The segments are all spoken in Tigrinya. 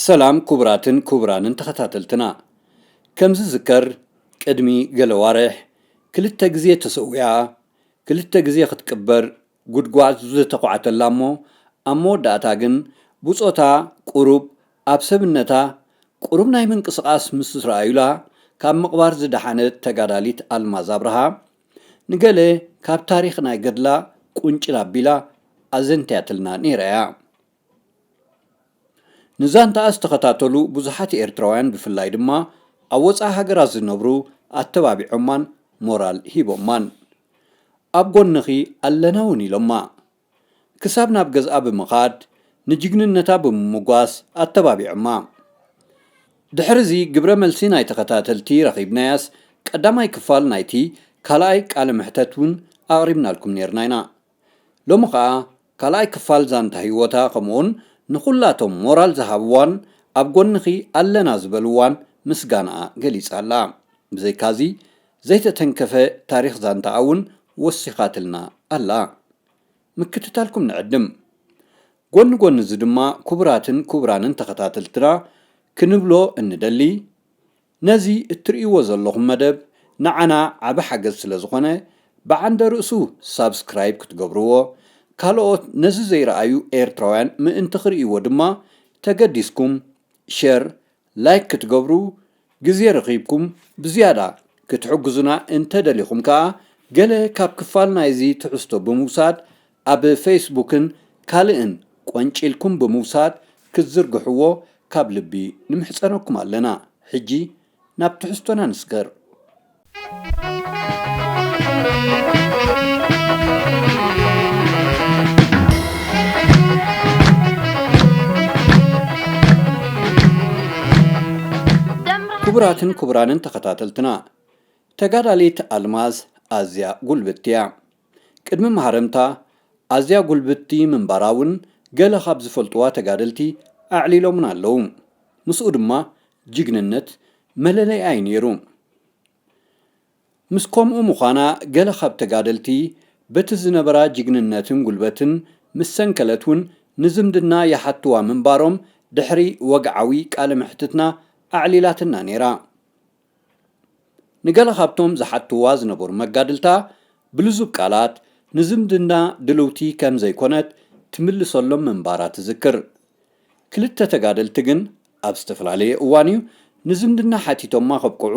ሰላም ክቡራትን ክቡራንን ተኸታተልትና። ከም ዝዝከር፣ ቅድሚ ገለ ዋርሕ ክልተ ግዜ ተሰዊኣ፣ ክልተ ግዜ ክትቅበር ጉድጓድ ዝተዃዕተላ እሞ፣ ኣብ መወዳእታ ግን ብጾታ ቁሩብ ኣብ ሰብነታ ቁሩብ ናይ ምንቅስቓስ ምስ ረኣዩላ፣ ካብ ምቕባር ዝደሓነት ተጋዳሊት ኣልማዝ ኣብርሃ፣ ንገለ ካብ ታሪኽ ናይ ገድላ ቁንጭል ኣቢላ ኣዘንትያትልና ነይራ እያ። ንዛንታኣ ዝተኸታተሉ ብዙሓት ኤርትራውያን፣ ብፍላይ ድማ ኣብ ወጻኢ ሃገራት ዝነብሩ፣ ኣተባቢዖማን ሞራል ሂቦማን። ኣብ ጎንኺ ኣለና እውን ኢሎማ። ክሳብ ናብ ገዝኣ ብምኻድ ንጅግንነታ ብምምጓስ ኣተባቢዖማ። ድሕሪ እዚ ግብረ መልሲ ናይ ተኸታተልቲ ረኺብናያስ፣ ቀዳማይ ክፋል ናይቲ ካልኣይ ቃለ መሕተት እውን ኣቕሪብናልኩም ነይርና ኢና። ሎሚ ኸኣ ካልኣይ ክፋል ዛንታ ህይወታ፣ ከምኡውን ንኹላቶም ሞራል ዝሃብዋን ኣብ ጎንኺ ኣለና ዝበልዋን ምስጋናኣ ገሊጻ ኣላ። ብዘይካዚ ዘይተተንከፈ ታሪኽ ዛንታኣ እውን ወሲኻትልና ኣላ። ምክትታልኩም ንዕድም። ጎኒ ጎኒ እዚ ድማ ክቡራትን ክቡራንን ተኸታተልትና ክንብሎ እንደሊ፣ ነዚ እትርእይዎ ዘለኹም መደብ ንዓና ዓቢ ሓገዝ ስለ ዝኾነ፣ ብዓንደ ርእሱ ሳብስክራይብ ክትገብርዎ፣ ካልኦት ነዚ ዘይረኣዩ ኤርትራውያን ምእንቲ ክርእይዎ ድማ ተገዲስኩም ሸር፣ ላይክ ክትገብሩ፣ ግዜ ረኺብኩም ብዝያዳ ክትሕግዙና እንተደሊኹም ከኣ፣ ገለ ካብ ክፋል ናይዚ ትሕዝቶ ብምውሳድ፣ ኣብ ፌስቡክን ካልእን ቆንጪልኩም ብምውሳድ ክትዝርግሕዎ ካብ ልቢ ንምሕጸነኩም ኣለና። ሕጂ ናብ ትሕዝቶና ንስገር። ክቡራትን ክቡራንን ተኸታተልትና፣ ተጋዳሊት ኣልማዝ ኣዝያ ጉልብቲ እያ። ቅድሚ ማህረምታ፣ ኣዝያ ጉልብቲ ምንባራ እውን ገለ ካብ ዝፈልጥዋ ተጋደልቲ ኣዕሊሎምና ኣለዉ። ምስኡ ድማ ጅግንነት መለለይኣ እዩ ነይሩ። ምስ ከምኡ ምዃና፣ ገለ ካብ ተጋደልቲ በቲ ዝነበራ ጅግንነትን ጉልበትን ምስ ሰንከለት እውን፣ ንዝምድና ይሓትዋ ምንባሮም ድሕሪ ወግዓዊ ቃለ መሕትትና ኣዕሊላትና ነይራ። ንገለ ካብቶም ዝሓትዋ ዝነበሩ መጋድልታ ብልዙብ ቃላት፣ ንዝምድና ድልውቲ ከም ዘይኮነት ትምልሰሎም ምንባራ ትዝክር። ክልተ ተጋደልቲ ግን ኣብ ዝተፈላለየ እዋን እዩ ንዝምድና ሓቲቶማ ከብቅዑ፣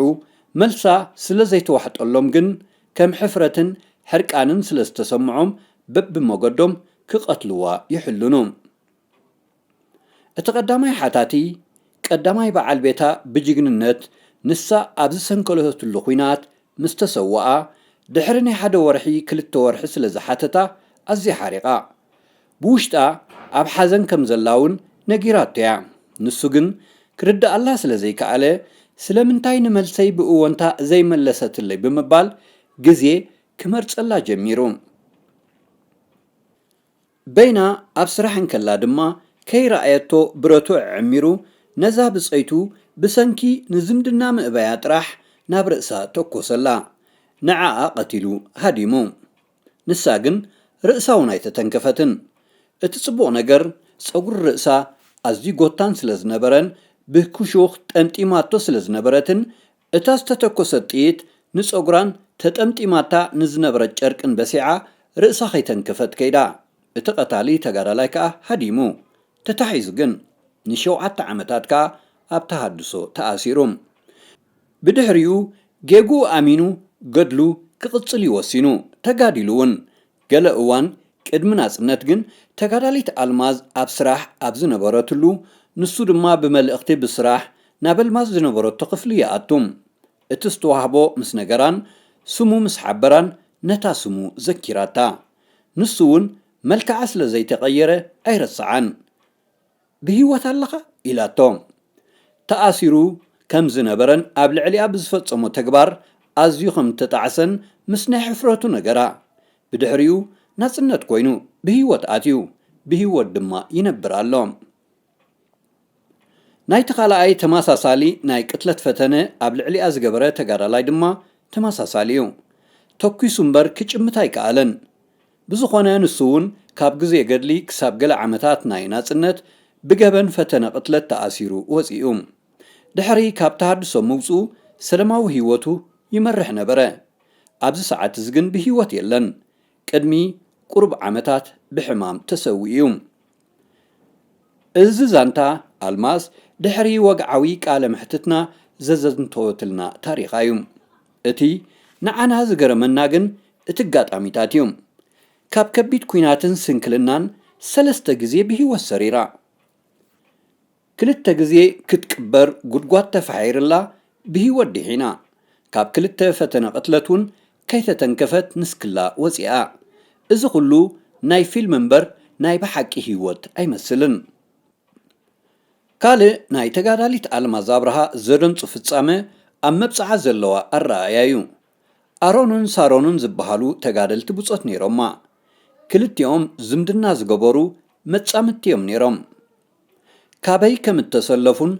መልሳ ስለ ዘይተዋሕጠሎም ግን፣ ከም ሕፍረትን ሕርቃንን ስለ ዝተሰምዖም፣ በብመገዶም ክቐትልዋ ይሕልኑ። እቲ ቀዳማይ ሓታቲ፣ ቀዳማይ በዓል ቤታ ብጅግንነት፣ ንሳ ኣብ ዝሰንከለትሉ ኲናት ምስ ተሰውኣ፣ ድሕሪ ናይ ሓደ ወርሒ፣ ክልተ ወርሒ ስለ ዝሓተታ፣ ኣዝያ ሓሪቓ። ብውሽጣ ኣብ ሓዘን ከም ዘላ እውን ነጊራቶ እያ። ንሱ ግን ክርድኣላ ስለ ዘይከኣለ፣ ስለምንታይ ንመልሰይ ብእወንታ ዘይመለሰትለይ ብምባል፣ ግዜ ክመርጸላ ጀሚሩ። በይና ኣብ ስራሕ እንከላ ድማ፣ ከይረኣየቶ ብረቱ ኣዐሚሩ፣ ነዛ ብጸይቱ ብሰንኪ ንዝምድና ምእባያ ጥራሕ ናብ ርእሳ ተኮሰላ። ንዓኣ ቀቲሉ ሃዲሙ። ንሳ ግን ርእሳ እውን ኣይተተንከፈትን። እቲ ጽቡቕ ነገር፣ ጸጉሪ ርእሳ ኣዝዩ ጎታን ስለ ዝነበረን ብክሹኽ ጠምጢማቶ ስለ ዝነበረትን፣ እታ ዝተተኮሰት ጥይት ንጸጉራን ተጠምጢማታ ንዝነበረት ጨርቅን በሲዓ፣ ርእሳ ከይተንከፈት ከይዳ። እቲ ቀታሊ ተጋዳላይ ከኣ ሃዲሙ። ተታሒዙ ግን ንሸውዓተ ዓመታት ከኣ ኣብ ተሃድሶ ተኣሲሩ። ብድሕሪኡ ጌግኡ ኣሚኑ ገድሉ ክቕጽል እዩ ወሲኑ። ተጋዲሉ እውን። ገለ እዋን ቅድሚ ናጽነት ግን፣ ተጋዳሊት ኣልማዝ ኣብ ስራሕ ኣብ ዝነበረትሉ፣ ንሱ ድማ ብመልእኽቲ ብስራሕ ናብ ኣልማዝ ዝነበረቶ ክፍሊ ይኣቱ። እቲ ዝተዋህቦ ምስ ነገራን ስሙ ምስ ሓበራን፣ ነታ ስሙ ዘኪራታ። ንሱ እውን መልክዓ ስለ ዘይተቐየረ ኣይረስዓን። "ብህይወት ኣለኻ?" ኢላቶ። ተኣሲሩ ከም ዝነበረን ኣብ ልዕሊኣ ብዝፈጸሞ ተግባር ኣዝዩ ከም እተጣዕሰን ምስ ናይ ሕፍረቱ ነገራ። ብድሕሪኡ ናጽነት ኮይኑ ብህይወት ኣትዩ፣ ብህይወት ድማ ይነብር ኣሎ። ናይቲ ካልኣይ ተመሳሳሊ ናይ ቅትለት ፈተነ ኣብ ልዕሊኣ ዝገበረ ተጋዳላይ ድማ ተመሳሳሊ እዩ። ተኲሱ እምበር ክጭምት ኣይከኣለን። ብዝኾነ ንሱ እውን ካብ ግዜ ገድሊ ክሳብ ገለ ዓመታት ናይ ናጽነት ብገበን ፈተነ ቅትለት ተኣሲሩ ወጺኡ። ድሕሪ ካብ ተሃድሶ ምውጽኡ ሰላማዊ ህይወቱ ይመርሕ ነበረ። ኣብዚ ሰዓት እዚ ግን ብህይወት የለን። ቅድሚ ቁሩብ ዓመታት ብሕማም ተሰዊኡ እዩ። እዚ ዛንታ ኣልማዝ ድሕሪ ወግዓዊ ቃለ መሕትትና ዘዘንተወትልና ታሪኻ እዩ። እቲ ንዓና ዝገረመና ግን እቲ ኣጋጣሚታት እዩ። ካብ ከቢድ ኲናትን ስንክልናን ሰለስተ ግዜ ብህይወት ሰሪራ። ክልተ ግዜ ክትቅበር ጉድጓድ ተፋሒርላ ብህይወት ድሒና። ካብ ክልተ ፈተነ ቅትለት እውን ከይተተንከፈት ንስክላ ወፂኣ። እዚ ኩሉ ናይ ፊልም እምበር ናይ ብሓቂ ህይወት ኣይመስልን። ካልእ ናይ ተጋዳሊት ኣልማዝ ኣብርሃ ዘደንጹ ፍጻመ ኣብ መብጽዓ ዘለዋ ኣረኣእያ እዩ። ኣሮንን ሳሮንን ዝበሃሉ ተጋደልቲ ብጾት ነይሮማ። ክልቲኦም ዝምድና ዝገበሩ መጻምድቲ እዮም ነይሮም። ካበይ ከም እተሰለፉን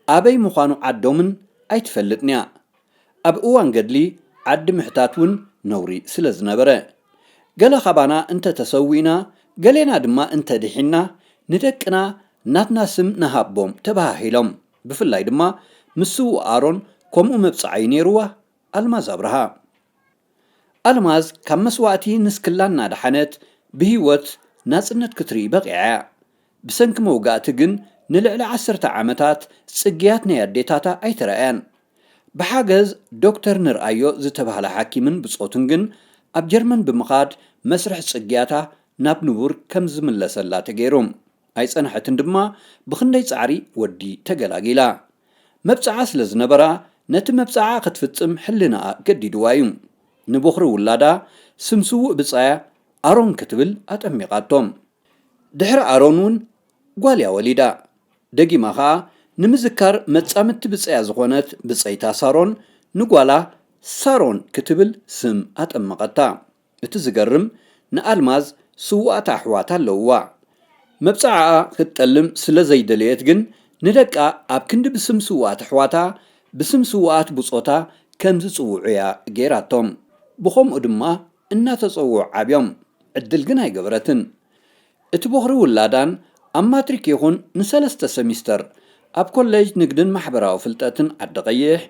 ኣበይ ምዃኑ ዓዶምን ኣይትፈልጥንያ። ኣብ እዋን ገድሊ ዓዲ ምሕታት እውን ነውሪ ስለ ዝነበረ፣ ገለ ካባና እንተ ተሰዊእና፣ ገሌና ድማ እንተ ድሒንና፣ ንደቅና ናትና ስም ንሃቦም ተባሃሂሎም። ብፍላይ ድማ ምስ ስዉእ ኣሮን ከምኡ መብጽዓ እዩ ነይርዋ። ኣልማዝ ኣብርሃ። ኣልማዝ ካብ መስዋእቲ ንስክላ እናደሓነት ብህይወት ናጽነት ክትርኢ በቒዓ እያ። ብሰንኪ መውጋእቲ ግን ንልዕሊ ዓሰርተ ዓመታት ጽግያት ናይ ኣዴታታ ኣይተራእያን። ብሓገዝ ዶክተር ንርኣዮ ዝተባህለ ሓኪምን ብጾቱን ግን ኣብ ጀርመን ብምኻድ መስርሕ ጽግያታ ናብ ንቡር ከም ዝምለሰላ ተገይሩ። ኣይጸንሐትን ድማ ብኽንደይ ጻዕሪ ወዲ ተገላጊላ። መብጽዓ ስለ ዝነበራ ነቲ መብጽዓ ክትፍጽም ሕልናኣ ገዲድዋ እዩ። ንቦኽሪ ውላዳ ስም ስዉእ ብጻያ ኣሮን ክትብል ኣጠሚቓቶ። ድሕሪ ኣሮን እውን ጓል እያ ወሊዳ። ደጊማ ኸኣ ንምዝካር መጻምድቲ ብጸያ ዝኾነት ብጸይታ ሳሮን ንጓላ ሳሮን ክትብል ስም ኣጠመቐታ። እቲ ዝገርም ንኣልማዝ ስዉኣት ኣሕዋት ኣለውዋ። መብጽዓኣ ክትጠልም ስለ ዘይደለየት ግን ንደቃ ኣብ ክንዲ ብስም ስዉኣት ኣሕዋታ ብስም ስዉኣት ብጾታ ከም ዝጽውዑ እያ ገይራቶም። ብኸምኡ ድማ እናተጸውዑ ዓብዮም። ዕድል ግን ኣይገበረትን። እቲ ቦኽሪ ውላዳን ኣብ ማትሪክ ይኹን ንሰለስተ ሰሚስተር ኣብ ኮሌጅ ንግድን ማሕበራዊ ፍልጠትን ዓዲ ቀይሕ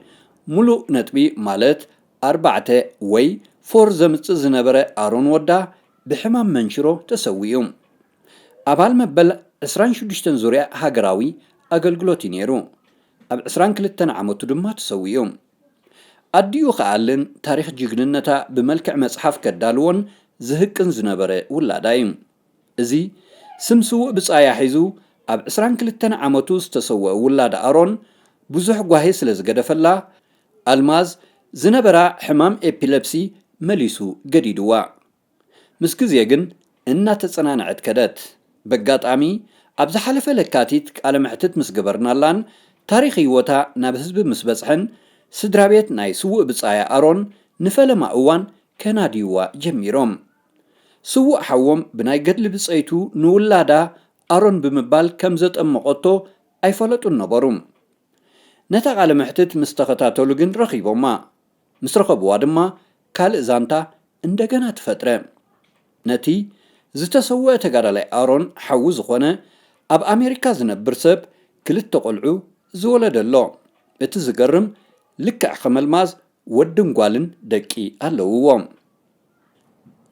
ሙሉእ ነጥቢ ማለት ኣርባዕተ ወይ ፎር ዘምጽእ ዝነበረ ኣሮን ወዳ ብሕማም መንሽሮ ተሰዊኡ። ኣባል መበል ዕስራን ሽዱሽተን ዙርያ ሃገራዊ ኣገልግሎት እዩ ነይሩ። ኣብ ዕስራን ክልተን ዓመቱ ድማ ተሰዊኡ። ኣዲኡ ክኣልን ታሪኽ ጅግንነታ ብመልክዕ መጽሓፍ ከዳልዎን ዝህቅን ዝነበረ ውላዳ እዩ። እዚ ስም ስዉእ ብጻያ ሒዙ ኣብ ዕስራን ክልተን ዓመቱ ዝተሰወአ ውላድ ኣሮን ብዙሕ ጓሂ ስለ ዝገደፈላ፣ ኣልማዝ ዝነበራ ሕማም ኤፒለፕሲ መሊሱ ገዲድዋ። ምስ ግዜ ግን እናተጸናንዐት ከደት። በጋጣሚ ኣብ ዝሓለፈ ለካቲት ቃለ መሕትት ምስ ገበርናላን ታሪኽ ህይወታ ናብ ህዝቢ ምስ በጽሐን ስድራ ቤት ናይ ስዉእ ብጻያ ኣሮን ንፈለማ እዋን ከናድይዋ ጀሚሮም። ስዉእ ሓዎም ብናይ ገድሊ ብጸይቱ ንውላዳ ኣሮን ብምባል ከም ዘጠመቐቶ ኣይፈለጡን ነበሩ። ነታ ቃለ መሕትት ምስ ተኸታተሉ ግን ረኺቦማ። ምስ ረኸብዋ ድማ ካልእ ዛንታ እንደገና ተፈጥረ። ነቲ ዝተሰወአ ተጋዳላይ ኣሮን ሓዉ ዝኾነ ኣብ ኣሜሪካ ዝነብር ሰብ ክልተ ቆልዑ ዝወለደ ኣሎ። እቲ ዝገርም ልክዕ ከም ኣልማዝ ወድን ጓልን ደቂ ኣለውዎ።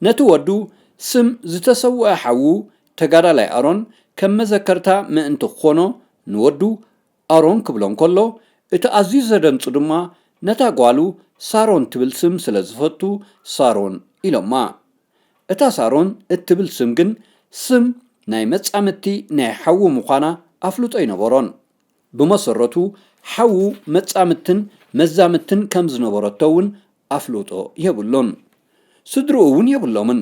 ነቲ ወዱ ስም ዝተሰወአ ሓዉ ተጋዳላይ ኣሮን ከም መዘከርታ ምእንቲ ክኾኖ ንወዱ ኣሮን ክብሎ እንከሎ፣ እቲ ኣዝዩ ዘደንጹ ድማ ነታ ጓሉ ሳሮን ትብል ስም ስለ ዝፈቱ ሳሮን ኢሎማ። እታ ሳሮን እትብል ስም ግን ስም ናይ መጻምድቲ ናይ ሓዉ ምዃና ኣፍልጦ ኣይነበሮን። ብመሰረቱ ሓዉ መጻምድትን መዛምድትን ከም ዝነበረቶ እውን ኣፍልጦ የብሉን። ስድርኡ እውን የብሎምን።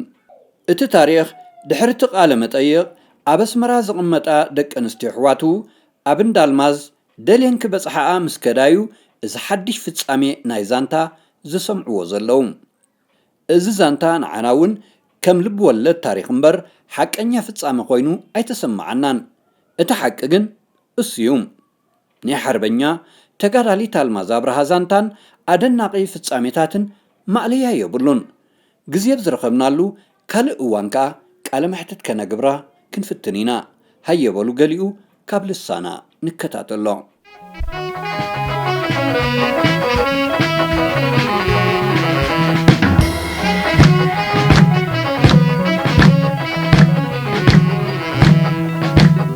እቲ ታሪኽ ድሕሪ እቲ ቃለ መጠይቕ ኣብ ኣስመራ ዝቕመጣ ደቂ ኣንስትዮ ኣሕዋቱ ኣብ እንዳ ኣልማዝ ደልየን ክበጽሓኣ ምስ ከዳዩ እዚ ሓድሽ ፍጻሜ ናይ ዛንታ ዝሰምዕዎ ዘለዉ። እዚ ዛንታ ንዓና እውን ከም ልብ ወለድ ታሪኽ እምበር ሓቀኛ ፍጻመ ኮይኑ ኣይተሰምዓናን። እቲ ሓቂ ግን እሱ እዩ። ናይ ሓርበኛ ተጋዳሊት ኣልማዝ ኣብርሃ ዛንታን ኣደናቒ ፍጻሜታትን ማእለያ የብሉን። ግዜ ኣብ ዝረኸብናሉ ካልእ እዋን ከኣ ቃለ መሕትት ከነግብራ ክንፍትን ኢና። ሃየ በሉ ገሊኡ ካብ ልሳና ንከታተሎ።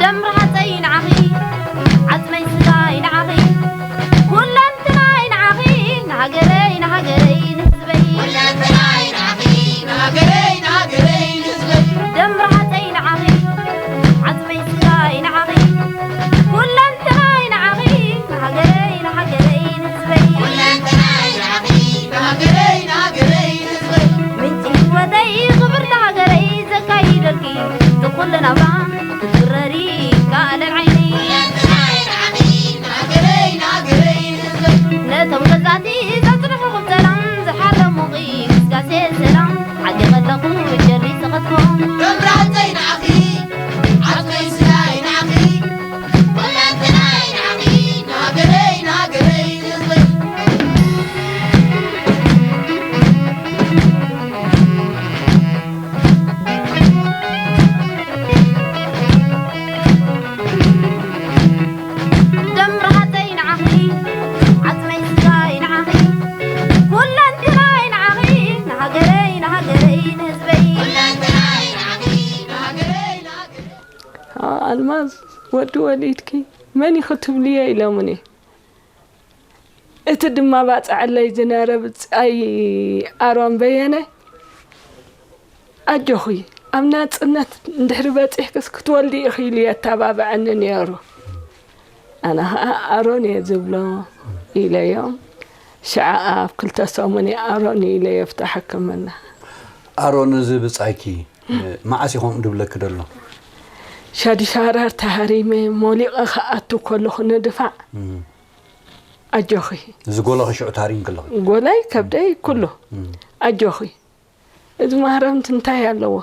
ደም ርሃፀይ ንዓኺ፣ ዓፅመይ ስጋይ ንዓኺ፣ ኩለንትናይ ንዓኺ፣ ንሃገረይ ንሃገረይ ንህዝበይ። ኩለንትናይ ንዓኺ፣ ንሃገረይ ንሃገረይ ንህዝበይ። ደም ርሃፀይ ንዓኺ፣ ዓፅመይ ስጋይ ንዓኺ፣ ኩለንትናይ ንዓኺ፣ ንሃገረይ ንሃገረይ ንህዝበይ። ኩለንትናይ ንዓኺ፣ ንሃገረይ ንሃገረይ ንህዝበይ። ምንጪ ህይወተይ ክብርቲ ሃገረይ ዘካይደልኪ ትኹል ናብራ ክትብረሪ ይከኣለን ዓይነይ። ነቶም ገዛእቲ ዘጽንሑኹም ሰላም ዝሓለሙኺ ግስጋሴ ሰላም ዓዲ ከለኹ ጀሪ ዝኸትቦም። መብራህተይ ንዓኺ ዓጽመይ ስጋይ ንዓኺ ኩለንትናይ ንዓኺ ንሃገረይ ንሃገረይ ንህዝበይ። ደም ርሃፀይ ንዓኺ ዓፅመይ ስጋይ ንዓኺ ኩለንትናይ ንዓኺ ንሃገረይ ንሃገረይ ንህዝበይ። ኣልማዝ ወዲ ወሊድኪ መን እዩ ክትብልዮ ኢሎምኒ። እቲ ድማ ባጽዓለይ ዝነበረ ብጻይ ኣሮን በየነ፣ ኣጆኺ ኣብ ናጽነት እንድሕሪ በጺሕክስ ክትወልዲ ኢኺ ኢሉ የተባብዐኒ ነይሩ። ኣነ ኸኣ ኣሮን እየ ዝብሎ ኢለዮም። ሽዓ ኣብ ክልተ ሰሙን እየ ኣሮን ኢለዮ ኣብታ ሕክምና። ኣሮን እዚ ብጻይኪ መዓስ እዩ ከምኡ ድብለኪ ደሎ? ሻዱሻራር ተሃሪመ ሞሊቐ ክኣቱ ከለኹ ንድፋዕ ኣጆኺ። እዚ ጎሎኺ ሽዑ ታሪም ከለኺ? ጎላይ ከብደይ ኩሉ ኣጆኺ። እዚ ማህረምቲ እንታይ ኣለዎ?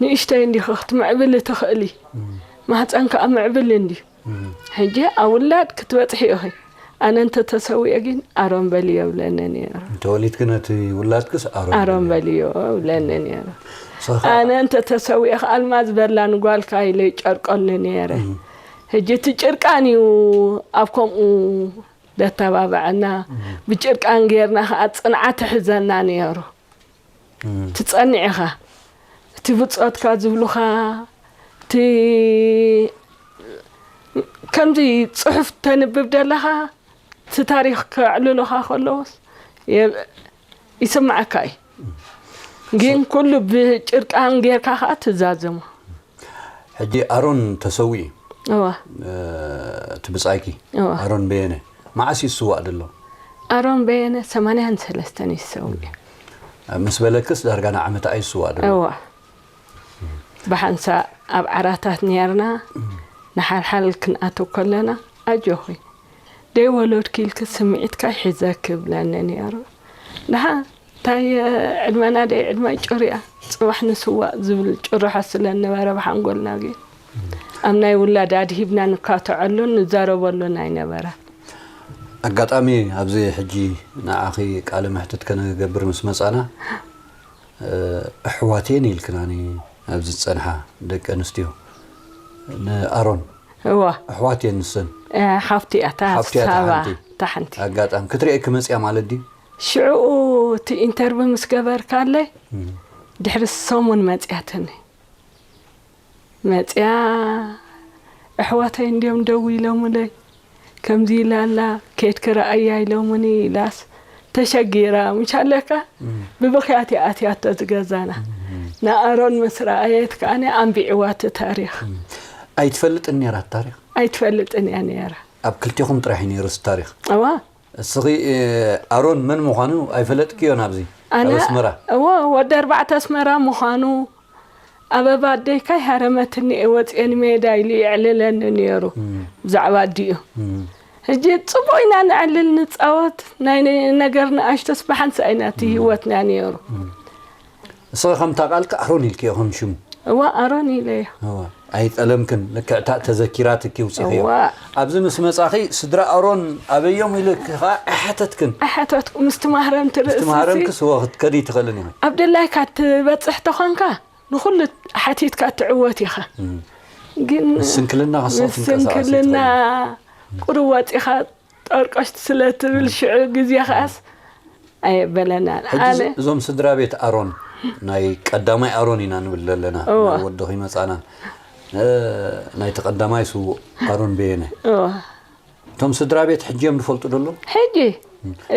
ንእሽተይ እንዲኺ ክትምዕብሊ ትኽእሊ። ማህፀን ከዓ ምዕብል እንድዩ። ሕጂ ኣብ ውላድ ክትበፅሒ ኢኺ። ኣነ እንተተሰዊኤ ግን ኣሮን በልዮ እብለኒ ነይሩ። እንተወሊድኪ ነቲ ውላድክስ ኣሮን ኣሮን በልዮ። በልዮ እብለኒ ነይሩ። ንስኺ ኸዓ ኣነ እንተተሰዊኤ ኸዓ ኣልማዝ በላ ንጓልካ ኢለ ይጨርቀሉ ነይረ። ሕጂ እቲ ጭርቃን እዩ ኣብ ከምኡ ዘተባብዐና። ብጭርቃን ጌርና ኸዓ ፅንዓት ይሕዘና ነይሩ። ትጸንዕ ኢኻ። እቲ ብጾትካ ዝብሉኻ፣ እቲ ከምዚ ጽሑፍ ተንብብ ደለኻ፣ እቲ ታሪኽ ከዕልሉኻ ከለዉስ የ- ይስምዓካ እዩ። ግን ኩሉ ብጭርቃን ጌርካ ኸኣ ትዛዘሞ። ሕጂ ኣሮን ተሰዊኡ እዋ እቲ ብጻይኪ እዋ ኣሮን በየነ መዓስ እዩ ዝስዋእ ዘሎ? ኣሮን በየነ ሰማንያን ሰለስተን እዩ ዝሰውእ። ምስ በለክስ ዳርጋ ንዓመት ኣዩ ዝስዋእ ዘሎ? እዋ ብሓንሳእ ኣብ ዓራታት ነይርና ንሓልሓል ክንኣቱ ከለና ኣጆኺ ደይ ወለድኪ ኢልኪ ስምዒትካ ይሕዘኪ ይብለኒ ነይሩ። ደሓር እንታይ ዕድመና ደይ ዕድመ ጭርያ ጽባሕ ንስዋእ ዝብል ጭርሖ ስለ ነበረ ብሓንጎልና ግን ኣብ ናይ ውላድ ኣድሂብና ንካትዐሉን ንዛረበሉን ኣይነበረ። ኣጋጣሚ ኣብዚ ሕጂ ንዓኺ ቃለ መሕትት ከነገብር ምስ መጻና ኣሕዋት እየን ኢልክናኒ ኣብዚ ዝጸንሓ ደቂ ኣንስትዮ ንኣሮን እዋ ኣሕዋት እየን ንሰን ሓፍቲ እያ እታ ሓፍቲ እያ እታ ሳባ ሓንቲ። እታ ሓንቲ ኣጋጣሚ ክትርእየኪ መፅያ ማለት ድዩ? ሽዕኡ እቲ ኢንተርቪ ምስ ገበርካለይ ድሕሪ ሰሙን መፅያትኒ መፅያ ኣሕዋተይ እንድዮም ደዊሎምለይ ከምዚ ኢላ ኣላ ኬድኪ ረኣያ ኢሎምኒ ኢላስ ተሸጊራ ምሽ ኣለካ ብብኽያት እያ ኣትያቶ ዝገዛና ንኣሮን ምስ ረኣየት ከኣኒ ኣንቢዕዋ እቲ ታሪኽ ኣይትፈልጥን ነይራ እቲ ታሪኽ ኣይትፈልጥን እያ ነይራ ኣብ ክልቴኹም ጥራሕ እዩ ነይሩ እዚ ታሪኽ እዋ እስኺ ኣሮን መን ምዃኑ ኣይፈለጥክዮን ኣብዚ ኣብ ኣነ ኣስመራ እዎ ወዲ ኣርባዕተ ኣስመራ ምዃኑ ኣበባ ኣደይካ ይሃረመትኒ እየ ወፅየ ንሜዳ ኢሉ የዕልለኒ ነይሩ ብዛዕባ ኣዲኡ ሕጂ ፅቡቅ ኢና ነዕልል ንፃወት ናይ ነገር ንኣሽቶስ ብሓንሳ ኢና እቲ ህይወትና ነይሩ እስኺ ከምታ ቃልኪ ኣሮን ኢልክዮ ከም ሽሙ እዋ ኣሮን ኢለዮ ኣይጠለምክን ልክዕታ ተዘኪራትኪ ውፂኽዮ እዋ ኣብዚ ምስ መፃኺ ስድራ ኣሮን ኣበዮም ኢልኪ ከዓ ኣይሓተትክን ኣይሓተትኩ ምስቲ ማህረምቲ ርእሲ ማህረምክስ ወ ክትከዲ ትኽእልን ኢኺ ኣብ ድላይካ ትበፅሕ ተኾንካ ንኹሉ ሓቲትካ ትዕወት ኢኻ ግን ምስ ስንክልና ክሳብ ምስ ትንቀሳቐስ ስንክልና ይትኽእሊ። ቁሩብ ወፂኻ ጠርቆሽቲ ስለ ትብል ሽዑ ግዜ ከኣስ ኣየበለናን። ሕጂ ኣነ እዞም ስድራ ቤት ኣሮን፣ ናይ ቀዳማይ ኣሮን ኢና ንብል ዘለና፣ እዋ። ናብ ወድኺ መጻና። እ፣ ናይቲ ቀዳማይ ስዉእ ኣሮን በየነ። እዋ። እቶም ስድራ ቤት ሕጂ እዮም ዝፈልጡ ደሎ? ሕጂ።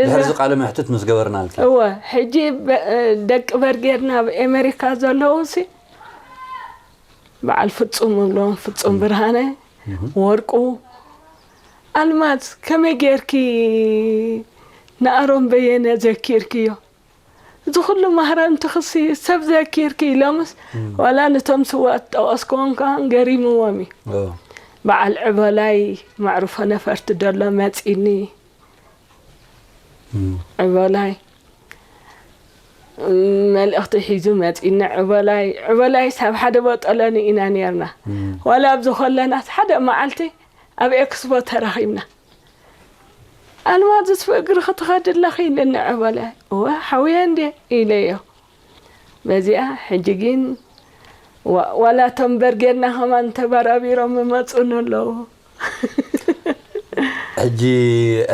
እዛ ድሕሪ እዚ ቃለ መሕትት ምስ ገበርናልኪ። እወ፣ ሕጂ በ-፣ ደቂ በርጌድና ኣብ ኣሜሪካ ዘለዉ ሲ በዓል ፍጹም እብሎም፣ ፍጹም ብርሃነ፣ እህ። ወርቁ፣ ኣልማዝ፣ ከመይ ጌርኪ ንኣሮን በየነ ዘኪርክዮ? እዚ ኩሉ ማህረምቲ ክሲ ሰብ ዘኪርኪ ኢሎምስ፣ እም። ዋላ ነቶም ስዋት ጠቐስክዎም ከኣ ገሪምዎም እዩ። ኦ። በዓል ዕበላይ መዕርፎ ነፈርቲ ደሎ መጺኒ። እም። ዕበላይ፣ እም፣ መልእኽቲ ሒዙ መጺኒ። ዕበላይ፣ ዕበላይስ ኣብ ሓደ ቦጠሎኒ ኢና ኔርና። እም። ዋላ ኣብዚ ከለናስ ሓደ መዓልቲ ኣብ ኤክስፖ ተራኺብና። ኣልማዝስ ብእግርኺ ትኸዲ ኣለኺ ኢለኒ ዕበላይ። እወ፣ ሓውየ እንድየ ኢለዮ። በዚኣ ሕጂ ግን ዋ-፣ ዋላ እቶም በርጌድና ከማን ተበራቢሮም ይመጹኒ ኣለዉ። ሕጂ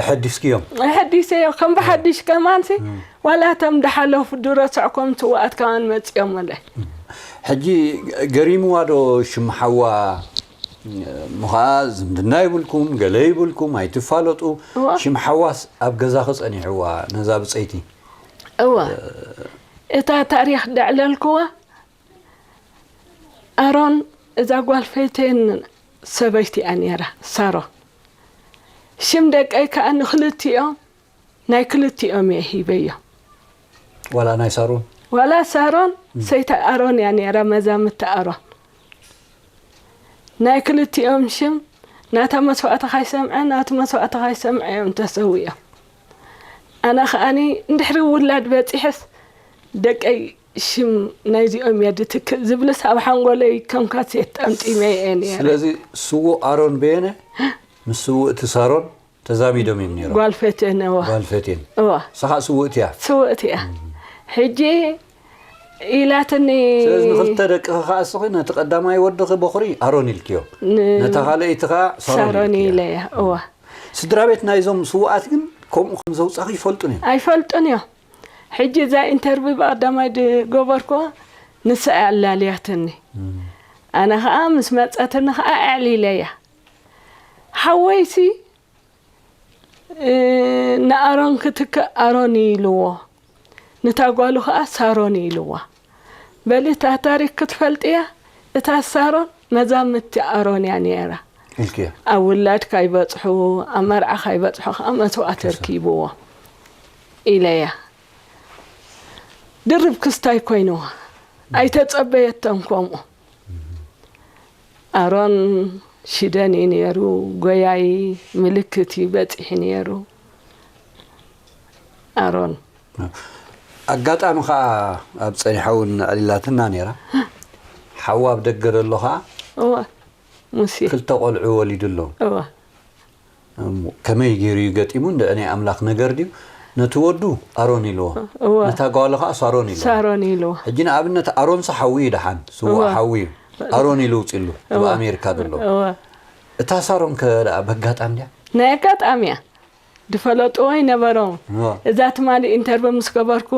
ኣሐዲስክዮም? ኣሐዲሰዮ፣ ከም ብሓድሽ ከማንሲ፣ እም። ዋላ እቶም ድሓለፉ ድሮ ስዕኮም ስውኣት ከማን መጺኦም ኣለይ። ሕጂ ገሪምዋ ዶ ሽም ሓዋ? እሞ ኸዓ ዝምድና ይብልኩም፣ ገለ ይብልኩም፣ ኣይትፋለጡ። እዋ። ሽም ሓዋስ ኣብ ገዛኺ ጸኒሕዋ፣ ነዛ ብጸይቲ? እዋ። እታ ታሪኽ ደዕለልክዋ፣ ኣሮን እዛ ጓል ፈይተይን ሰበይቲ እያ ነይራ፣ ሳሮን። ሽም ደቀይ ከኣ ንክልቲኦም፣ ናይ ክልቲኦም እየ ሂበዮ። ዋላ ናይ ሳሮን? ዋላ ሳሮን እም። ሰይቲ ኣሮን እያ ነይራ፣ መዛምቲ ኣሮን። ናይ ክልቲኦም ሽም ናታ መስዋእቲ ካይሰምዐ፣ ናቱ መስዋእቲ ካይሰምዐ እዮም ተሰዊኦም። ኣነ ከኣኒ እንድሕሪ ውላድ በጺሐስ ደቀይ ሽም ናይዚኦም እየ ድትክእ ዝብልስ ኣብ ሓንጎለይ ከም ካሴት ጠምጢመ እየ ነይረ። ስለዚ ስዉእ ኣሮን በየነ ምስ ስውእቲ ሳሮን ተዛሚዶም እዮም ነይሮም። ጓል ፈቴን፣ እዋ። ጓል ፈቴን። እዋ። ንሳ ኸኣ ስውእቲ እያ። ስውእቲ እያ። እም። ሕጂ ኢላትኒ። ስለዚ ንኽልተ ደቅኺ ኸኣ እስኺ ነቲ ቀዳማይ ወድኺ በኹሪ ኣሮን ኢልክዮ። ን-፣ ነታ ካልኣይቲ ኸኣ ሳሮን ሳሮን ኢልክያ። ኢለያ፣ እዋ። ስድራ ቤት ናይዞም ስውኣት ግን ከምኡ ከም ዘውጻኺ ይፈልጡን እዮም። ኣይፈልጡን እዮም። ሕጂ እዛ ኢንተርቪው ብቐዳማይ ዝገበርኩዋ ንሳ እያ ኣላልያትኒ። እም። ኣነ ኸኣ ምስ መጸትኒ ኸኣ ኣዕሊለያ። ሓወይሲ እ፣ ንኣሮን ክትክእ ኣሮን እዩ ኢልዎ፣ ንታ ጓሉ ኸኣ ሳሮን እዩ ኢልዋ። በሊ እታ ታሪኽ ክትፈልጥያ፣ እታ ሳሮን መዛምድቲ ኣሮን እያ ነይራ። ኢልክያ። ኣብ ውላድ ካይበጽሑ፣ ኣብ መርዓ ካይበጽሑ ኸኣ መስዋእቲ ተሰ- ኣርኪብዎ ኢለያ። ድርብ ክስታይ ኮይንዋ። ኣይተጸበየቶን ከምኡ። ኣሮን ሽደን እዩ ነይሩ፣ ጎያይ ምልክት እዩ በጺሑ ነይሩ። ኣሮን። ኣጋጣሚ ኸኣ ኣብ ጸኒሓ እውን ኣዕሊላትና ነይራ። ሓዋ ኣብ ደገ ዘሎ ኸኣ እወ፣ ሙሴ። ክልተ ቆልዑ ወሊዱ ኣሎ። እወ። እሞ ከመይ ገይሩ እዩ ገጢሙ? እንድዒ ናይ ኣምላኽ ነገር ድዩ? ነቲ ወዱ ኣሮን ኢልዎ፣ እወ። ነታ ጓሉ ኸኣ ሳሮን ኢልዎ። ሳሮን ኢልዎ። ሕጂ ንኣብነት ኣሮንስ ሓዊ እዩ ደሓን፣ ስዉእ እወ። ሓዊ እዩ። ኣሮን ኢሉ ውጺሉ፣ ኣብ እወ። ኣሜሪካ ዘሎ። እወ። እታ ሳሮን ከ ደኣ በጋጣም ድያ? ናይ ኣጋጣሚ እያ። ድፈለጥዎ ኣይነበሮም። እወ። እዛ ትማሊ ኢንተርቪው ምስ ገበርኩ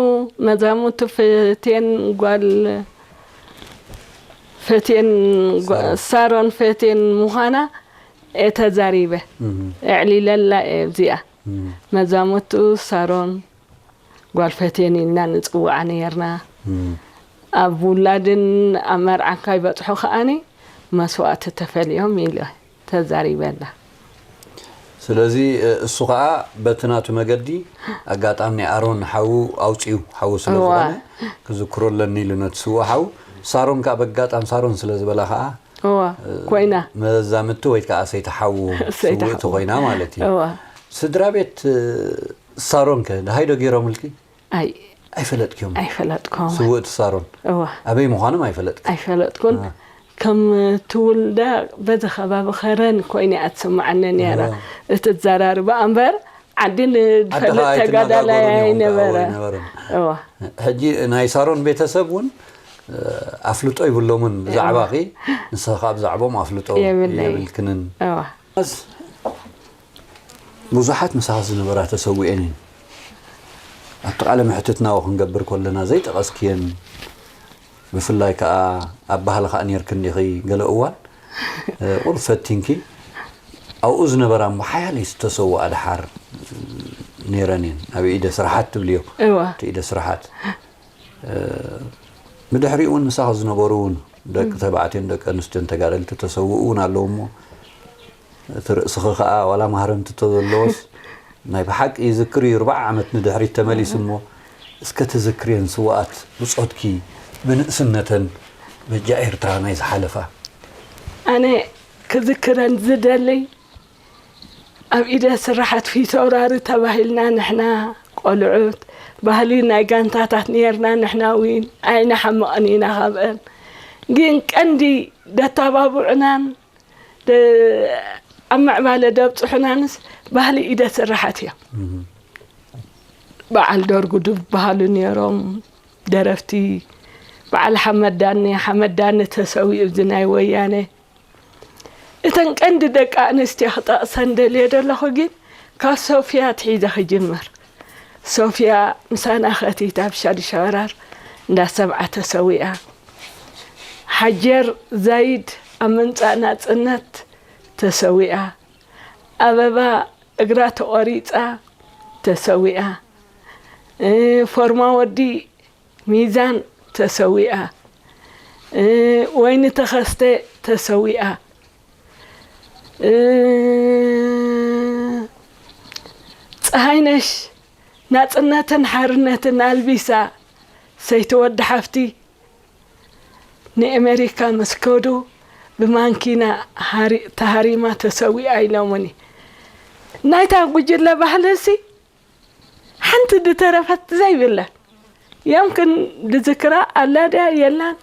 መዛሙርቱ ፈቴን ጓል ፈቴን ጓ-፣ ሳሮን። ሳሮን ፈቴን ምዃና እየ ተዛሪበ። እም። እዕሊለላ እየ እዚኣ። እም። መዛሙርቱ ሳሮን ጓል ፈቴን ኢልና ንጽውዓ ነይርና። እም። ኣብ ውላድን ኣብ መርዓን ካይበጽሑ ከኣኒ መስዋእቲ ተፈልዮም ኢለ ተዛሪበላ። ስለዚ፣ እ፣ እሱ ኸኣ በቲ ናቱ መገዲ ኣጋጣሚ ናይ ኣሮን ሓዉ ኣውጺኡ፣ ሓዉ ስለ እዋ። ዝኾነ ክዝክሮ ኣለኒ ኢሉ ነቲ ስዉእ ሓዉ። ሳሮን ከኣ በጋጣም ሳሮን ስለ ዝበላ ኸኣ፣ እዋ፣ እ፣ ኮይና። መዛምድቲ ወይ ከኣ ሰይቲ ሓዉ ሰይቲ ስውእቲ ሓዉ። ኮይና ማለት እዩ። እዋ። ስድራ ቤት፣ እ፣ ሳሮንከ ደሃይ ዶ ገይሮምልኪ? ኣይ፣ ኣይፈለጥክዮም? ኣይፈለጥኩም። ስውእቲ ሳሮን? እዋ። ኣበይ ምዃኖም ኣይፈለጥክን? ኣይፈለጥኩን። እ። ከም ትውልዳ በዚ ከባቢ ኸረን ኮይነ እያ ትስምዓኒ ነይራ። እዋ። እቲ ዘራርባ እምበር ዓዲ ዓዲ ንድፈልጥ ኸኣ ተጋዳላይ ኣይትነጋገሩን ኢኹም ከኣ፣ ኣይነበረ። ኣይነበረን። እዋ። ሕጂ ናይ ሳሮን ቤተሰብ እውን ኣፍልጦ ይብሎምን ብዛዕባኺ፣ ንስኺ ከዓ ብዛዕቦም ኣፍልጦ የብለይ። የብልክንን። እዋ። ብዙሓት ምሳኺ ዝነበራ ተሰዊኤን እየን። ኣብቲ ቃለ መሕትትና ክንገብር ከለና ዘይጠቐስክየን፣ ብፍላይ ከዓ ኣብ ባህሊ ከዓ ነይርክን ዲኺ ገለ እዋን፣ እ፣ ቁሩብ ፈቲንኪ ኣብኡ ዝነበራ እሞ ሓያለይ ዝተሰውኣ ደሓር ነይረን እየን። ኣብ ኢደ ስራሓት ትብልዮ። እዋ። እቲ ኢደ ስራሓት። እ፣ ብድሕሪኡ እውን ምሳኺ ዝነበሩ እውን ደቂ ተባዕትዮን ደቂ ኣንስትዮን ተጋደልቲ ተሰውኡ እውን ኣለዉ እሞ፣ እቲ ርእስኺ ኸዓ ዋላ ማህረምቲ ተዘለዎስ ናይ ብሓቂ ይዝክር እዩ፣ ኣርብዓ ዓመት ንድሕሪት ተመሊሱ እሞ፣ እስከ ትዝክርየን ስውኣት ብጾትኪ ብንእስነተን በጃ ኤርትራ ናይ ዝሓለፋ? ኣነ ክዝክረን ዝደሊ፣ ኣብ ኢደ ስራሓት ፊተውራሪ ተባሂልና ንሕና ቆልዑት፣ ባህሊ ናይ ጋንታታት ነርና፣ ንሕና እውን ኣይንሓምቕን ኢና ካብአን። ግን ቀንዲ ደተባብዑናን ደ-፣ ኣብ ምዕባለ ደብጽሑናንስ ባህሊ ኢደ ስራሓት እዮም። እም። በዓል ደርጉ ዝበሃሉ ነይሮም ደረፍቲ፣ በዓል ሓመድ ዳኒ፣ ሓመድ ዳኒ ተሰዊኡ፣ እዚ ናይ ወያነ። እተን ቀንዲ ደቂ ኣንስትዮ ክጠቕሰን ደልየ ዘለኹ ግን ካብ ሶፍያ ኣትሒዘ ክጅምር። ሶፍያ ምሳና ከቲት ኣብ ሻድሻወራር እንዳ ሰብዓ ተሰዊኣ። ሓጀር ዛይድ ኣብ ምምጻእ ናጽነት ተሰዊኣ። ኣበባ እግራ ተቖሪጻ ተሰዊኣ። እ፣ ፎርማ ወዲ ሚዛን ተሰዊኣ። እ፣ ወይኒ ተኸስተ ተሰዊኣ። እ፣ ፀሃይነሽ ናፅነትን ሓርነትን ኣልቢሳ ሰይቲ ወዲ ሓፍቲ ንኤሜሪካ ምስ ከዱ ብማንኪና ሃሪ-፣ ተሃሪማ ተሰዊኣ ኢሎምኒ። ናይታ ጉጅለ ባህሊ እሲ ሓንቲ ድተረፈት ዘይብለን። የምክን ድዝክራ ኣላ ድያ የላን፣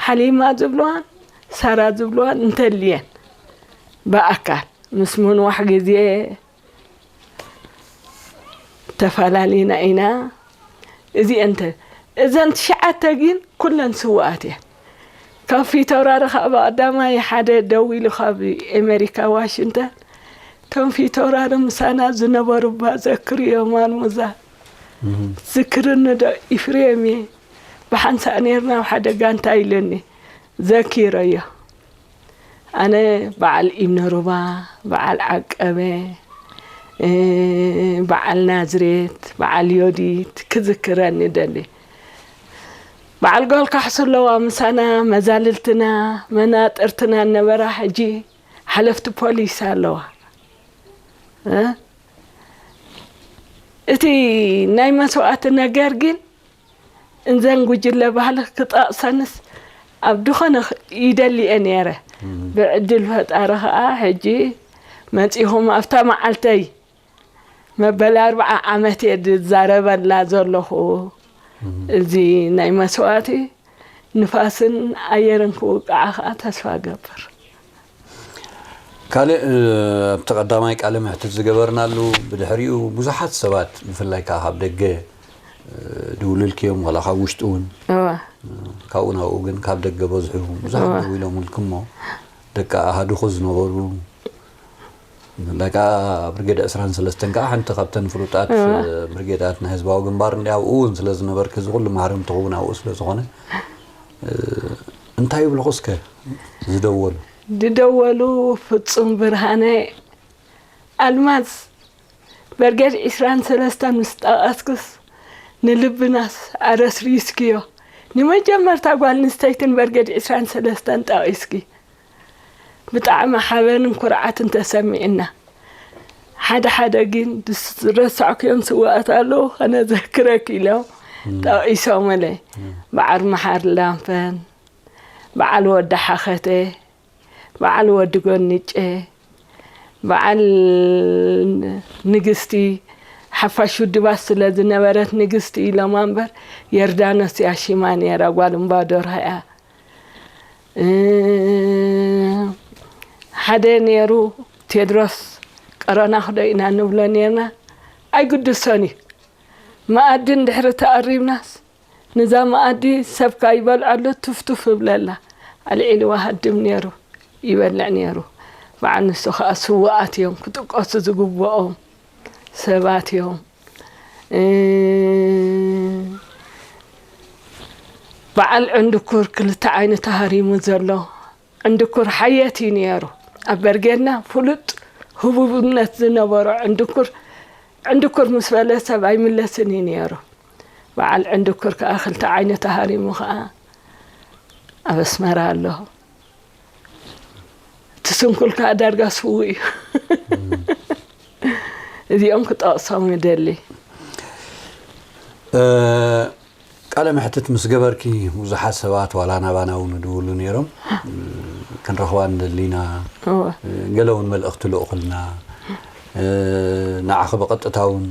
ሓሊማ ዝብልዋን ሳራ ዝብልዋን እንተልየን ብኣካል ምስ ምንዋሕ ግዜ ተፈላሊና ኢና። እዚአን ተ-፣ እዘን ትሽዓተ ግን ኩለን ስውኣት እየን። ካብ ፊት ኣውራሪ ካብ ቀዳማይ ሓደ ደዊሉ ካብ ኤሜሪካ ዋሽንግተን፣ እቶም ፊት ኣውራሪ ምሳና ዝነበሩ እባ ዘክርዮ ማልሙዛ። እም። ዝክርኒ ዶ ኢፍሬም እየ። ብሓንሳእ ነይርና ኣብ ሓደ ጋንታ ኢለኒ ዘኪረዮ። ኣነ በዓል ኢብነሩባ፣ በዓል ዓቀበ፣ እ፣ በዓል ናዝሬት፣ በዓል ዮዲት ክዝክረኒ ደሊ። በዓል ጓል ካሕሱ ኣለዋ ምሳና፣ መዛልልትና፣ መናጥርትና ነበራ። ሕጂ ሓለፍቲ ፖሊስ ኣለዋ። እ? እቲ ናይ መስዋእቲ ነገር ግን እንዘን ጉጅለ ባህሊ ክጠቕሰንስ ኣብ ድኾነ ኽ-፣ ይደሊ እየ ነይረ። እም። ብዕድል ፈጣሪ ኸዓ ሕጂ መጺኹም ኣብታ መዓልተይ መበል ኣርብዓ ዓመት እየ ዝዛረበላ ዘለኹ። እም። እዚ ናይ መስዋእቲ ንፋስን ኣየርን ክውቃዓ ኸዓ ተስፋ እገብር። ካልእ፣ እ፣ ኣብቲ ቀዳማይ ቃለ መሕትት ዝገበርናሉ፣ ብድሕሪኡ ብዙሓት ሰባት፣ ብፍላይ ከኣ ካብ ደገ፣ እ፣ ድውልልክዮም፣ ዋላ ካብ ውሽጢ እውን፣ እዋ። እ፣ ካብኡ ናብኡ ግን ካብ ደገ በዝሑ፣ ብዙሓት እዋ። ደዊሎምልክሞ፣ ደቂ ኣሃዱኹ ዝነበሩ፣ ብፍላይ ከኣ ብርጌድ ዕስራን ሰለስተን ከኣ ሓንቲ ካብተን ፍሉጣት፣ እዋ። እ፣ ብርጌዳት ናይ ህዝባዊ ግንባር እንዲ ኣብኡ እውን ስለ ዝነበርክ፣ እዚ ኩሉ ማህረምትኹ እውን ኣብኡ ስለ ዝኾነ፣ እ፣ እንታይ ይብልኹ እስከ ዝደወሉ? ዝደወሉ ፍጹም ብርሃነ ኣልማዝ በርጌድ ዕስራን ሰለስተን ምስ ጠቐስክስ ንልብናስ ኣረስሪስክዮ። ንመጀመርታ ጓል ኣንስተይትን በርጌድ ዕስራን ሰለስተን ጠቒስኪ። ብጣዕሚ ሓበንን ኩርዓትን ተሰሚዕና። ሓደ ሓደ ግን ዝስ-፣ ዝረሳዕክዮም ስውኣት ኣለዉ፣ ከነዘክረኪ ኢሎም እም። ጠቒሶምለይ። እም። በዓል መሓር ላምፈን፣ በዓል ወዲ ሓኸተ፣ በዓል ወዲ ጎንጨ፣ በዓል ንግስቲ፣ ሓፋሽ ውድባት ስለ ዝነበረት ንግስቲ ኢሎማ እምበር፣ የርዳኖስ እያ ሽማ ነይራ፣ ጓል እምባዶር እያ። እ፣ ሓደ ነይሩ፣ ቴድሮስ ቀረናኽ ዶ ኢና ንብሎ ነይርና። ኣይግድሶን እዩ። መኣዲ እንድሕሪ ተቐሪብናስ፣ ንዛ መኣዲ ሰብካ ይበልዐሉ፣ ቱፍቱፍ እብለላ። ኣልዒልዋ ሃድም ነይሩ፣ ይበልዕ ነይሩ። በዓል ንሱ ኸኣ ስውኣት እዮም፣ ክጥቀሱ ዝግብኦም ሰባት እዮም። እ፣ በዓል ዕንድኩር ክልተ ዓይኑ ተሃሪሙ ዘሎ፣ ዕንድኩር ሓየት እዩ ነይሩ። ኣብ በርጌድና ፍሉጥ ህቡብነት ዝነበሮ ዕንድኩር፣ ዕንድኩር ምስ በለ ሰብ ኣይምለስን እዩ ነይሩ። በዓል ዕንድኩር ከኣ ክልተ ዓይኑ ተሃሪሙ ከኣ ኣብ ኣስመራ ኣሎ። እቲ ስንኩል ከኣ ዳርጋ ስዉእ እዩ። እዚኦም ክጠቕሶም ይደሊ። እ፣ ቃለ መሕትት ምስ ገበርኪ ብዙሓት ሰባት ዋላ ናባና እውን ይድውሉ ነይሮም። እ፣ ክንረኽባ እንደሊና፣ እወ። እ፣ ገለ እውን መልእኽቲ ልእኹልና፣ እ፣ ንዓኺ ብቐጥታ እውን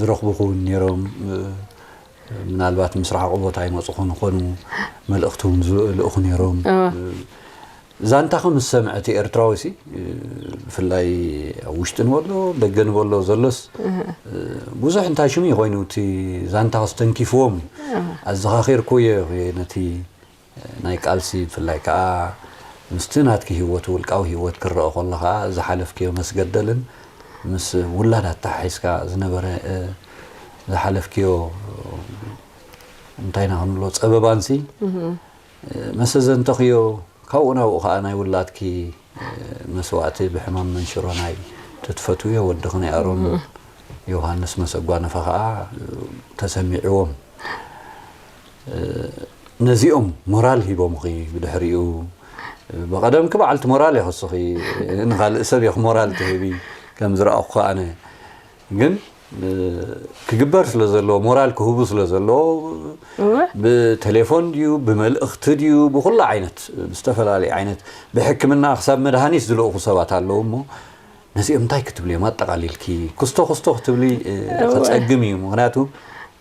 ዝረኽቡኺ እውን ነይሮም። እ፣ ምናልባት ምስ ረሓቑ ቦታ ይመፁ ክኾኑ፣ መልእኽቲ እውን ዝልእኹ ነይሮም። እወ። እ፣ ዛንታኺ ምስ ሰምዐ እቲ ኤርትራዊ ሲ፣ እ፣ ብፍላይ ኣብ ውሽጢ ንበሎ ደገ ንበሎ ዘሎስ፣ እ፣ ብዙሕ እንታይ ሽሙ ኮይኑ እቲ ዛንታኺ ስተንኪፍዎም። ኣዘኻኺርኩ እየ ነቲ ናይ ቃልሲ፣ ብፍላይ ከዓ ምስቲ ናትኪ ህይወት፣ ውልቃዊ ህይወት ክረአ ከሎ ከዓ ዝሓለፍክዮ መስገደልን ምስ ውላድ ኣተሓሒዝካ ዝነበረ፣ እ፣ ዝሓለፍክዮ፣ እንታይ ኢና ክንብሎ፣ ጸበባንሲ፣ እ፣ መሰዘንተኽዮ። ካብኡ ናብኡ ከዓ ናይ ውላድኪ፣ እ፣ መስዋእቲ ብሕማም መንሽሮ ናይ ትትፈትውዮ ወድኺ ናይ ኣሮን ዮሃንስ መሰጓነፈ ከዓ፣ እ፣ ተሰሚዕዎም። እ፣ ነዚኦም ሞራል ሂቦምኺ ብድሕሪኡ፣ እ፣ ብቐደምኪ በዓልቲ ሞራል ኢኺ እስኺ፣ ንኻልእ ሰብ ኢኺ ሞራል ትህቢ፣ ከም ዝረኣኹ ኣነ። ግን፣ እ፣ ክግበር ስለ ዘለዎ፣ ሞራል ክህቡ ስለ ዘለዎ፣ እወ። ብቴሌፎን ድዩ፣ ብመልእኽቲ ድዩ፣ ብኹሉ ዓይነት፣ ብዝተፈላለየ ዓይነት፣ ብሕክምና ክሳብ መድሃኒት ዝልእኹ ሰባት ኣለዉ እሞ፣ ነዚኦም እንታይ ክትብልዮም? ኣጠቓሊልኪ ክስቶ ክስቶ ክትብሊ፣ እ፣ እወ። ከጸግም እዩ። ምኽንያቱ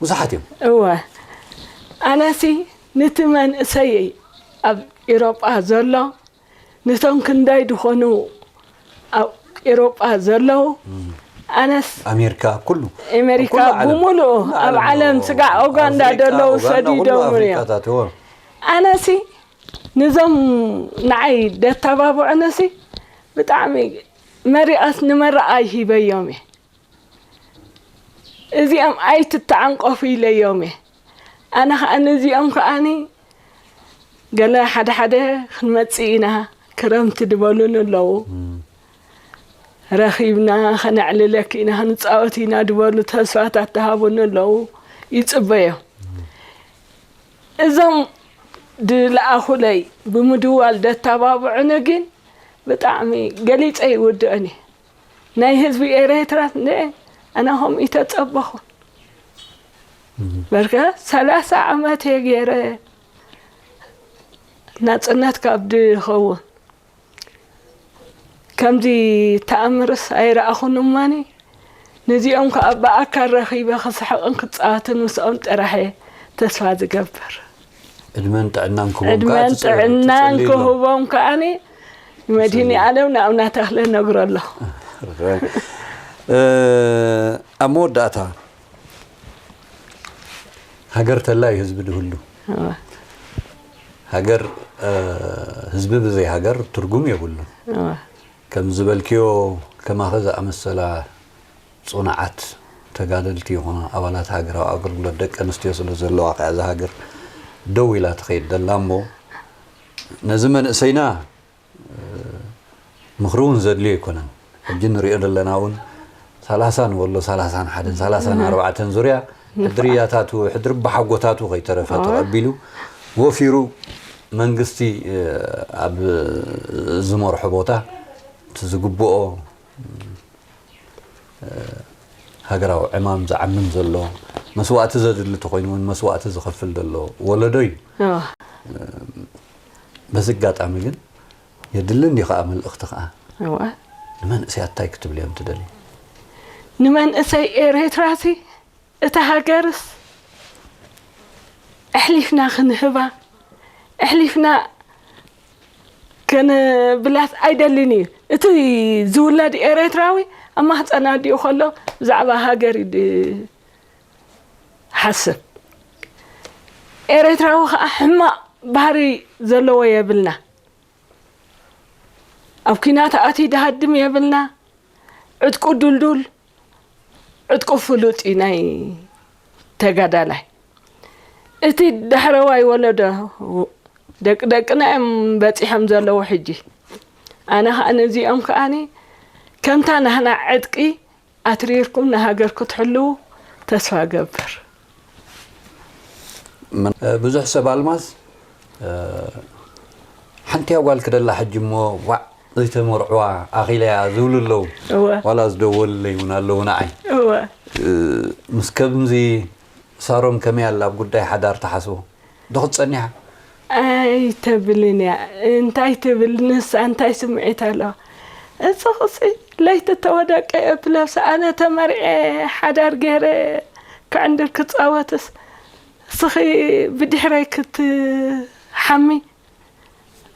ብዙሓት እዮም። እወ። ኣነሲ ነቲ መንእሰይ ኣብ ኤሮጳ ዘሎ፣ ነቶም ክንደይ ድኾኑ ኣብ ኤሮጳ ዘለዉ፣ ኣነስ ኣሜሪካ፣ ኩሉ፣ ኣሜሪካ ኩሉ ዓለም፣ ብምሉኡ፣ ኩሉ ኣብ ዓለም ዓለም ኣለዎ። ስጋዕ ኡጋንዳ ኣፍሪቃ፣ ደለዉ ኡጋንዳ፣ ኩሉ ሰዲዶም እዮም። ኣፍሪቃታት፣ እዎ። ኣነሲ ንዞም ንዓይ ደተባብዑንሲ ብጣዕሚ መሪኣስ ንመረኣይ ሂበዮም እየ። እዚኦም ኣይትተዓንቀፉ ኢለዮም እየ። ኣነ ኸኣ ነዚኦም ከኣኒ ገለ ሓደ ሓደ ክንመጽእ ኢና፣ ክረምቲ ድበሉኒ ኣለዉ። እም። ረኺብና፣ ከነዕልለኪ ኢና፣ ክንጻወት ኢና ድበሉ ተስፋታት ድሃቡኒ ኣለዉ። ይጽበዮም። እም። እዞም ድለኣኹለይ ብምድዋል ደተባብዑኒ ግን ብጣዕሚ ገሊጸ ይውድእን እየ። ናይ ህዝቢ ኤረትራ እንደ ኣነ ከምኡ ይተጸበኹ። እም። በርከ ሰላሳ ዓመት እየ ገይረ ናጽነት ካብ ድኸውን። ከምዚ ተኣምርስ ኣይረኣኹን እማኒ። ነዚኦም ከኣ ብኣካል ረኺበ ክስሕቕን ክጻወትን ምስኦም ጥራሕ እየ ተስፋ ዝገብር። ዕድመን ጥዕናን ክህቦም ከኣ ዕድመን ትጽ-፣ ጥዕናን ትጽልይሎም። ክህቦም ከኣኒ ንመድህኒ ኣሰይ። ኣለም ንኣብና ተኽለ ነግሮ ኣለኹ። እ፣ ኣብ መወዳእታ፣ ሃገር ተላ እዩ ህዝቢ ድህሉ። እወ። ሃገር፣ እ፣ ህዝቢ ብዘይ ሃገር ትርጉም የብሉን። እወ። ከም ዝበልክዮ፣ ከማኺ ዝኣመሰላ ጽኑዓት ተጋደልቲ ይኹና ኣባላት ሃገራዊ ኣገልግሎት ደቂ ኣንስትዮ ስለ ዘለዋ ከኣ እዛ ሃገር ደው ኢላ ትኸይድ ዘላ እሞ፣ ነዚ መንእሰይና ምኽሪ እውን ዘድልዮ ኣይኮነን። ሕጂ ንሪኦ ዘለና እውን ሰላሳ ንበሎ፣ ሰላሳን ሓደን፣ ሰላሳን ኣርባዕተን ዙርያ ሕድርያታቱ፣ ሕድሪ ኣቦሓጎታቱ ከይተረፈ ኣዎ። ተቐቢሉ፣ ወፊሩ መንግስቲ፣ እ፣ ኣብ ዝመርሖ ቦታ እቲ ዝግብኦ፣ እ፣ ሃገራዊ ዕማም ዝዓምም ዘሎ፣ መስዋእቲ ዘድሊ ተኾይኑ እውን መስዋእቲ ዝኸፍል ዘሎ ወለዶ እዩ። ኣዎ። በዚ ኣጋጣሚ ግን የድሊ እንዲ ከኣ መልእኽቲ ከኣ እወ። ንመንእሰያት እንታይ ክትብል እዮም ትደሊ? ንመንእሰይ ኤርትራሲ እታ ሃገርስ ኣሕሊፍና ክንህባ፣ ኣሕሊፍና ክንብላስ ኣይደልን እዩ። እቲ ዝውለድ ኤርትራዊ ኣብ ማህፀን ኣዲኡ ከሎ ብዛዕባ ሃገር እዩ ድ-፣ ሓስብ። ኤርትራዊ ከዓ ሕማቕ ባህሪ ዘለዎ የብልና። ኣብ ኲናት ኣትዩ ድሃድም የብልና። ዕጥቁ ዱልዱል፣ ዕጥቁ ፍሉጥ እዩ ናይ ተጋዳላይ። እቲ ዳሕረዋይ ወለዶ፣ ደቂ ደቅና እዮም በፂሖም ዘለዉ ሕጂ። ኣነ ከዓ ነዚኦም ከዓኒ ከምታ ናህና ዕጥቂ ኣትሪርኩም ንሃገር ክትሕልዉ ተስፋ ገብር። ብዙሕ ሰብ ኣልማዝ ሓንቲ ኣጓል ክደላ ሕጂ እሞ ዋዕ ዘይተመርዕዋ ኣኺለያ ዝብሉ ኣለዉ። ዋላ ዝደወሉለይ እውን ኣለዉ ንዓይ። ምስ ከምዚ ሳሮም ከመይ ኣላ ኣብ ጉዳይ ሓዳር ትሓስቦ ዶ ክትጸኒሓ? ኣይተብልን እያ። እንታይ ትብል ንሳ? እንታይ ስምዒት ኣለዋ? እጽኽሲ ለይቲ ተወደቀ እብለብስ ኣነ ተመርዔ ሓዳር ገይረ ክዕንድር ክጻወትስ እስኺ ብድሕረይ ክትሓሚ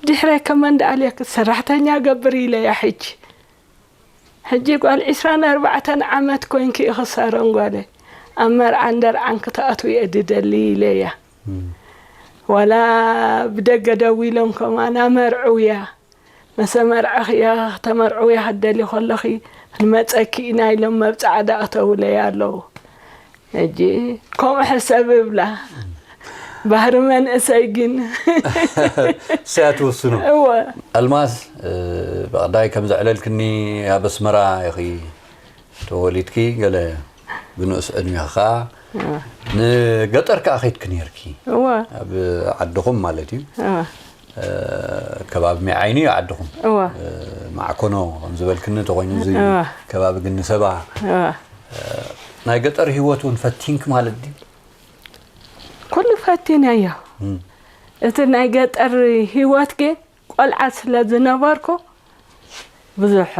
ድሕረይ ከመን ደኣልየክ ሰራሕተኛ ገብር ኢለያ ሕጂ ሕጂ ጓል ዒስራን ኣርባዕተን ዓመት ኮይንኪ ኢኺ ሳሮን ጓለይ ኣብ መርዓን ደርዓን ክትኣትዊ እየ ድደሊ ኢለያ ዋላ ብደገ ደዊሎም ከማን ኣመርዕውያ መሰ መርዕኽያ ከተመርዕውያ ክትደሊ ከለኺ ንመፀኪ ኢና ኢሎም መብፅዓ ዳእተውለያ ኣለዉ ሕጂ ከምኡ ሕሰብ እብላ ባህሪ መንእሰይ ግን እሰያ ትውስኖ እወ ኣልማዝ ብቐዳይ ከም ዘዕለልክኒ ኣብ ኣስመራ ኢኺ ተወሊድኪ ገለ ብንኡስ ዕድሜኺ ከዓ ንገጠር ከዓ ኸይድኪ ነርኪ እወ ኣብ ዓድኹም ማለት እዩ እወ ከባቢ ሜዓይኒ እዩ ዓድኹም እወ ማዕኮኖ ከም ዝበልክኒ ተኾይኑ እዚ እወ ከባቢ ግኒ ሰባ እወ ናይ ገጠር ህይወት እውን ፈቲንክ ማለት ድዩ ኩሉ ፈቲነዮ እቲ ናይ ገጠር ህይወት ግን ቆልዓ ስለ ዝነበርኩ ብዙሕ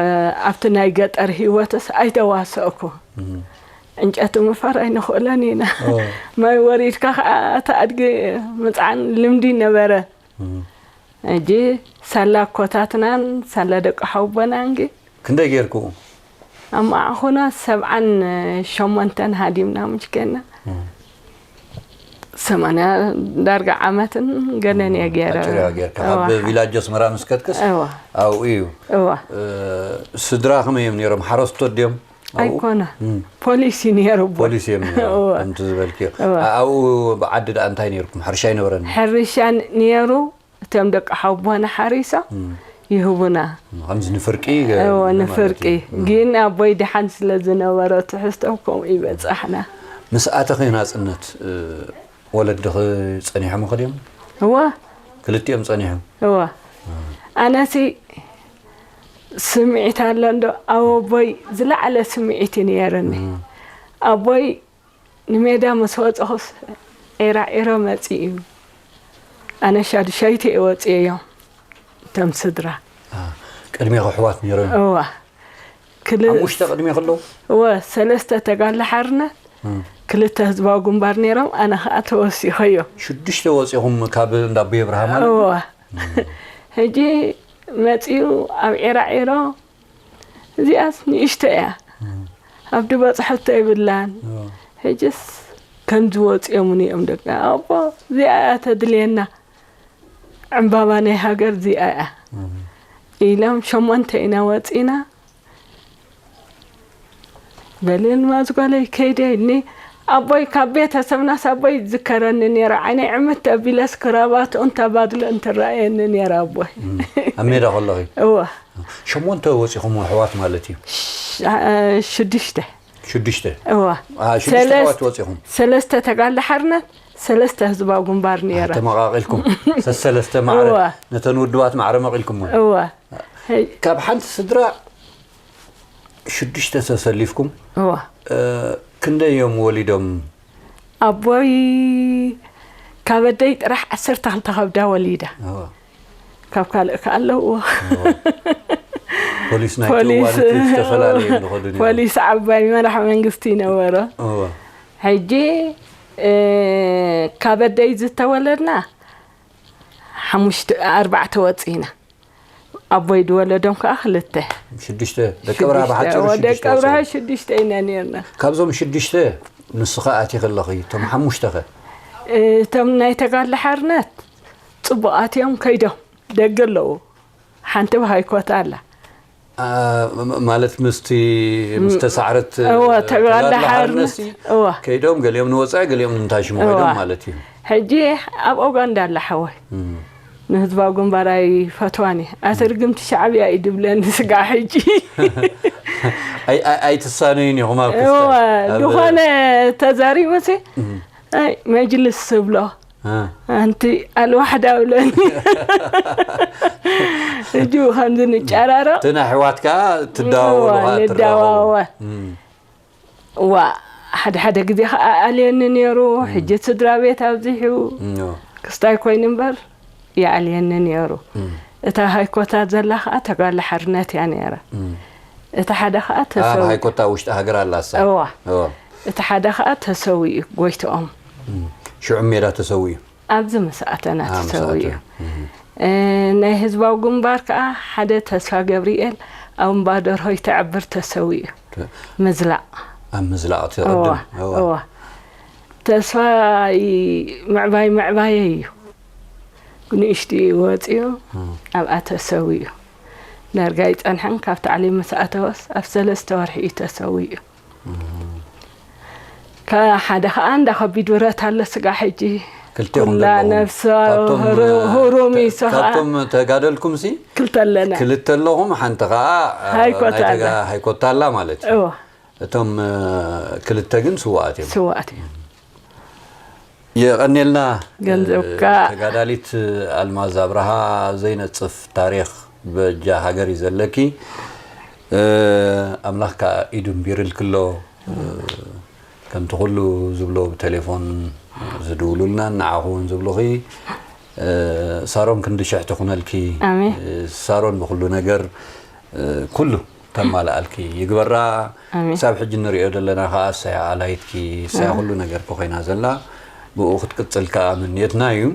ኣብቲ ናይ ገጠር ህይወትስ ኣይተዋሰእኩ ዕንጨቲ ምፋር ኣይንኽእለን ኢና ማይ ወሪድካ ከዓ እቲ ኣድጊ ምፅዓን ልምዲ ነበረ ሕጂ ሳላ ኣኮታትናን ሳላ ደቂ ሓውቦናን ግ ክንደይ ጌርክኡ ኣብ መዓኹና ሰብዓን ሸሞንተን ሃዲምና ምሽ ኬና ሰማንያ ዳርጋ ዓመትን ገለን እየ ገይረ ኣጭር እያ ጌርካ ካብ ቪላጅ ኣስመራ ምስ ከድክስ እዋ ኣብኡ እዩ እዋ ስድራ ከመይ እዮም ነይሮም ሓረስቶት ድዮም ኣብኡ? ኣይኮነ ፖሊስ እዩ ነይሩ ኣቦ ፖሊስ እዮም ነይሮም እዋ ከምቲ ዝበልክዮ እዋ ኣብኡ ብዓዲ ደኣ እንታይ ነይርኩም ሕርሻ ኣይነበረን ሕርሻ ነይሩ እቶም ደቂ ሓቦና ሓሪሶም ይህቡና ከምዚ ንፍርቂ እዎ ንፍርቂ ግን ኣቦይ ደሓን ስለ ዝነበሮ ትሕዝቶም ከምኡ ይበፃሕና ምስ ኣተኺ ናፅነት ወለድኺ ፀኒሖምኺ ድዮም እወ ክልቲኦም ፀኒሖም እወ ኣነሲ ስምዒት ኣሎ እንዶ ኣብ ኣቦይ ዝለዓለ ስምዒት እዩ ነይርኒ ኣቦይ ንሜዳ ምስ ወፀኹስ ዒራዒሮ መፂኡ እዩ ኣነ ሻዱሻይቲ እየ ወፅየዮም እቶም ስድራ ቅድሜ ኣሕዋት ነይሮም እዋ ክል ሓሙሽተ ቅድሜ ከለዉ እወ ሰለስተ ተጋለ ሓርነት ክልተ ህዝባዊ ግንባር ነይሮም ኣነ ከዓ ተወሲኸዮ ሽዱሽተ ወፂኹም ካብ እንዳ ኣቦይ ኣብርሃም ማለት እወ ሕጂ መፂኡ ኣብ ዒራዒሮ እዚኣስ ንእሽቶ እያ ኣብ ድበፅሐቶ ይብላን ሕጅስ ከምዚ ወፂኦምኒ እዮም ደቂ ኣቦ እዚኣ እያ ተድልየና ዕምባባ ናይ ሃገር እዚኣ እያ ኢሎም ሸሞንተ ኢና ወፂና በል ኣልማዝ ጓለይ ከይደ ኢልኒ ኣቦይ ካብ ቤተሰብናስ ኣቦይ ይዝከረኒ ነይሩ ዓይነይ ዕምት ኣቢለስ ክራባትኡን ተባድልኡን ትረኣየኒ ነይራ ኣቦይ ኣብ ሜዳ ከለኺ እወ ሸሞንተ ወፂኹም ኣሕዋት ማለት እዩ ሽዱሽተ ሽዱሽተ እወ ሽዱሽተ ኣሕዋት ወፂኹም ሰለስተ ተጋለ ሓርነት ሰለስተ ህዝባዊ ግንባር ነይረ ተመቃቂልኩም ሰሰለስተ ማዕረ እወ ነተን ውድባት ማዕረ መቂልኩም እወ ካብ ሓንቲ ስድራ ሽዱሽተ ተሰሊፍኩም እወ ክንደይ እዮም ወሊዶም ኣቦይ ካብ ኣደይ ጥራሕ ዓሰርተ ክልተ ከብዳ ወሊዳ ካብ ካልእ ከ ኣለዎ ፖሊስ ናይ ፖሊስ ዝተፈላለዩ ዝኸዱ ፖሊስ ዓባይ መራሕ መንግስቲ ይነበረ ሕጂ ካብ ኣደይ ዝተወለድና ሓሙሽተ ኣርባዕተ ወፂና ኣቦይ ዝወለዶም ከዓ ክልተ ሽዱሽተ ደቂ ብርሃ ብሓፂሩ ደቂ ብርሃ ሽዱሽተ ኢና ነርና ካብዞም ሽዱሽተ ንስኻ ኣቲ ከለኺ እቶም ሓሙሽተ ኸ እቶም ናይ ተጋድሎ ሓርነት ጽቡቓት እዮም፣ ከይዶም ደገ ኣለዉ። ሓንቲ ብሃይኮታ ኣላ። ማለት ምስቲ ምስ ተሳዕረት እወ፣ ተጋድሎ ሓርነት፣ እወ። ከይዶም ገሊኦም ንወፃኢ ገሊኦም ንንታሽሙ ከይዶም ማለት እዩ። ሕጂ ኣብ ኦጋንዳ ኣላ ሓወይ። ንህዝባዊ ግንባር ኣይፈትዋን እየ። ኣቲ ርግምቲ ሻዕብያ እዩ ድብለኒ ስጋዕ ሕጂ። ኣይትሳነዩን ኢኹም ኣብ እወ፣ ዝኾነ ተዛሪቡሲ ኣይ መጅልስ ዝብሎ ኣንቲ ኣልዋሕዳ ብለኒ። ሕጂ ከምዚ ንጨራረቕ እቲ ናይ ኣሕዋት ከዓ ትደዋወሉ እወ፣ ከዓ ትራኸቡ። ንደዋወል። እዋ ሓደ ሓደ ግዜ ከዓ ኣልየኒ ነይሩ። ሕጂ ስድራ ቤት ኣብዚሑ እዎ። ክስታይ ኮይኑ እምበር ይኣልየኒ ነይሩ። እታ ሃይኮታ ዘላ ከዓ ተጋድሎ ሓርነት እያ ነይራ። እቲ ሓደ ከዓ ኣብ ተሰው ሃይኮታ ውሽጢ ሃገር ኣላሳ እዋ እዎ። እቲ ሓደ ከዓ ተሰዊኡ ጎይትኦም። ሽዑ ሜዳ ተሰዊኡ ኣብዚ መሰኣተና ኣ፣ ተሰዊኡ መሰኣተና። እ፣ ናይ ህዝባዊ ግንባር ከዓ ሓደ ተስፋ ገብርኤል ኣብ እምባደር ሆይ ተዕብር ተሰዊኡ ምዝላቕ ኣብ ምዝላቕ እቲ እዋ ቅድም እዋ። እዋ ተስፋ ይ- ምዕባይ ምዕባየ እዩ ንእሽትኡ ወፂኡ ኣብኣ ተሰዊኡ ዳርጋ ይፀንሐን ካብ ታዕሊም ምስ ኣተወስ ኣብ ሰለስተ ወርሒ እዩ ተሰዊኡ ከ ሓደ ከዓ እንዳ ከቢድ ብረት ኣሎ ስጋ ሕጂ ክልቴኹም ኩላ ዘለኹም። ነፍሲ ካብቶም፣ ህሩ- እ፣ ህሩም ተ- ይሶ ከዓ ካብቶም ተጋደልኩም ሲ ክልተ ኣለና ክልተ ኣለኹም ሓንቲ ከዓ እ፣ ሃይኮታ ናይ ተጋ- ኣላ። ሃይኮታ ኣላ ማለት እዩ እወ እቶም እ፣ ክልተ ግን ስዋኣት እዮም ስዋኣት እዮም የቐኔልና ገንዘብካ። እ፣ ተጋዳሊት ኣልማዝ ኣብርሃ ዘይነፅፍ ታሪክ በጃ ሃገር እዩ ዘለኪ እ፣ ኣምላኽ ከዓ ኢዱ እምቢርልክሎ እ፣ ከምቲ ኩሉ ዝብሎ ብቴሌፎን ዝድውሉልና ንዓኹ እውን ዝብሉኺ እ፣ ሳሮን ክንዲ ሽሕ ትኹነልኪ ኣሜን። እ፣ ሳሮን ብኩሉ ነገር እ፣ ኩሉ ተማልኣልኪ ይግበራ ኣሜን። ክሳብ ሕጂ ንሪኦ ዘለና ከዓ እሳያ ኣላይትኪ እሳያ ኩሉ ነገርኪ ኮይና ዘላ ብኡ ክትቅፅል ከዓ ምንየትና እዩ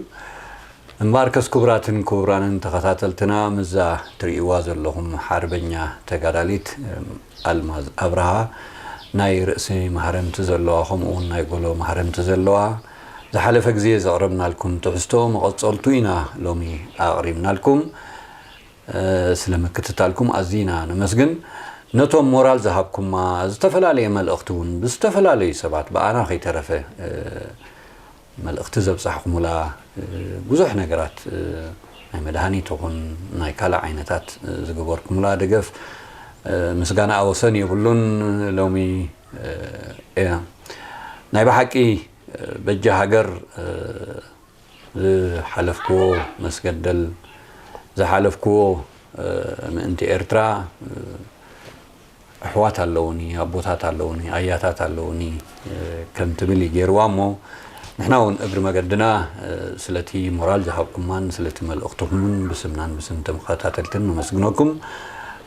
እምበኣርከስ ክቡራትን ክቡራንን ተኸታተልትና ምዛ ትርእይዋ ዘለኹም ሓርበኛ ተጋዳሊት እም፣ ኣልማዝ ኣብርሃ ናይ ርእሲ ማህረምቲ ዘለዋ ከምኡ እውን ናይ ጎሎ ማህረምቲ ዘለዋ ዝሓለፈ ግዜ ዘቕረብናልኩም ትሕዝቶ መቐፀልቱ ኢና ሎሚ ኣቕሪብናልኩም ስለ ምክትታልኩም ኣዚና ነመስግን። ነቶም ሞራል ዝሃብኩማ ዝተፈላለየ መልእኽቲ እውን ብዝተፈላለዩ ሰባት ብኣና ከይተረፈ መልእኽቲ ዘብፃሕኩምላ ብዙሕ ነገራት ናይ መድሃኒት ይኹን ናይ ካልእ ዓይነታት ዝገበርኩምላ ደገፍ ምስጋና ኣወሰን የብሉን። ሎሚ ናይ ብሓቂ በጃ ሃገር ዝሓለፍክዎ መስገደል ዝሓለፍክዎ ምእንቲ ኤርትራ ኣሕዋት ኣለውኒ ኣቦታት ኣለውኒ ኣያታት ኣለውኒ ከም ትብል እዩ ገይርዋ እሞ ንሕና እውን እግሪ መገድና ስለቲ ሞራል ዝሃብኩማን ስለቲ መልእኽትኹምን ብስምናን ብስም ተመኸታተልትን ነመስግነኩም።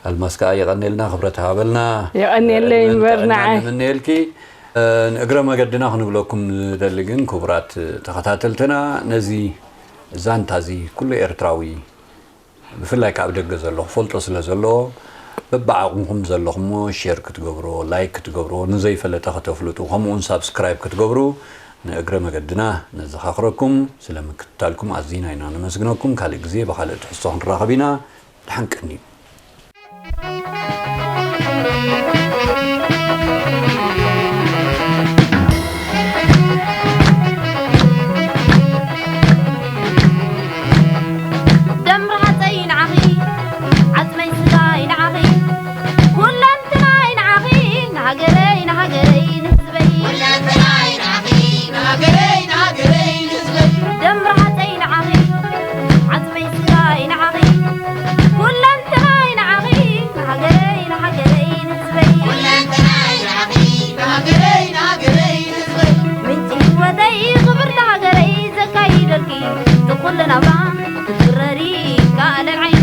ኣልማስ ከዓ የቐኔልና ክብረት ሃበልና የቐኔለይ እምበር ንዓይ ንምነየልኪ ንእግረ መገድና ክንብለኩም ንደሊ ግን ክቡራት ተኸታተልትና ነዚ ዛንታ እዚ ኩሉ ኤርትራዊ ብፍላይ ካብ ደገ ዘሎ ክፈልጦ ስለ ዘለዎ በብዓቕምኹም ዘለኹሞ ሼር ክትገብሮ ላይክ ክትገብሮ ንዘይፈለጠ ከተፍልጡ ከምኡውን ሳብስክራይብ ክትገብሩ ንእግረ መገድና ነዘኻኽረኩም። ስለ ምክትታልኩም ኣዚና ኢና ነመስግነኩም። ካልእ ግዜ ብኻልእ ትሕዝቶ ክንራኸብ ኢና። ደሓን ቀንዩ። ደም ርሃፀይ ንዓኺ ዓፅመይ ስጋይ ንዓኺ ኩለንትናይ ንዓኺ ንሃገረይ ንሃገረይ ንህዝበይ ደም ርሃፀይ ንዓኺ ዓፅመይ ስጋይ ንዓኺ ኩለንትናይ ንዓኺ ንሃገረይ ንሃገረይ ንህዝበይ ምንጪ ህይወተይ ክብርቲ ሃገረይ ዘካይደልኪ ትኹል ናብራ ትረሪ ካለን ዓይኒ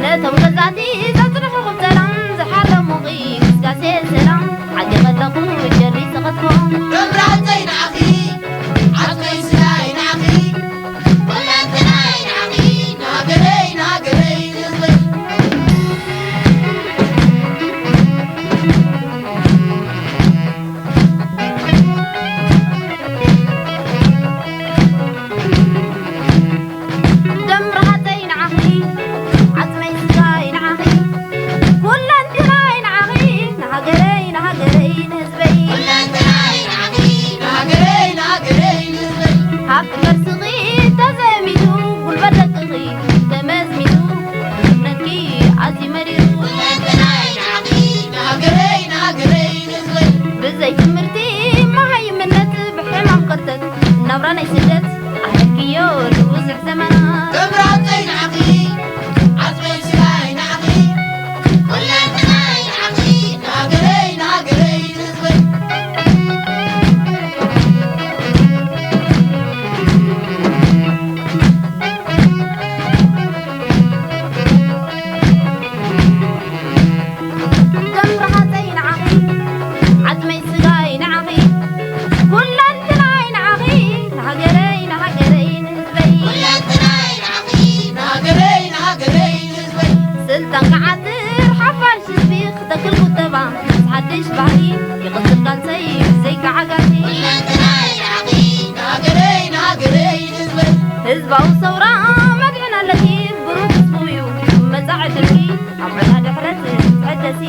ነቶም ገዛእቲ ዘጽንሑኹም ሰላም ዝሓለ ንህዝበይ። ኩለንትናይ ንዓኺ፣ ንሃገረይ፣ ንሃገረይ፣ ንህዝበይ። ሃብቲ ከርስኺ ተዘሚቱ፣ ጉልበት ደቅኺ ተመዝሚቱ፣ ድኽነትኪ ኣዝዩ መሪሩ። ኩለንትናይ ንዓኺ፣ ንሃገረይ፣ ንሃገረይ፣ ንህዝበይ። ብዘይ ትምህርቲ መሃይምነት፣ ብሕማም ከርተት ናብራ ናይ ስደት ኣሕሊፍክዮ ንብዙሕ ዘመናት። ተምራተይ ንዓኺ፣ ዓጽመይ ስጋይ ንዓኺ፣ ኩለንትናይ ንዓኺ፣ ንሃገረይ፣ ንሃገረይ፣ ንህዝበይ። ደም ረሃፀይ ንዓኺ፣ ዓፅመይ ስጋይ ንዓኺ፣ ኩለንትናይ ንዓኺ፣ ንሃገረይ፣ ንሃገረይ፣ ንህዝበይ። ኩለንትናይ ንዓኺ፣ ንሃገረይ፣ ንሃገረይ፣ ንህዝበይ። ስልጣን ክዓትር ሓፋሽ ህዝቢ ክተክል ቁጠባ፣ ምስ ሓድሽ ባህሊ ይቕጽል ቃልሰይ ብዘይካ ዓጋቲ። ኩለንትናይ ንዓኺ፣ ንሃገረይ፣ ንሃገረይ፣ ንህዝበይ። ህዝባዊ ሰውራ መድሕን ኣለኪ፣ ብሩህ ህዝቡ እዩ መጻኢ ዕድልኪ። ኣብ ዕዳ ድሕረት ትሕደሲ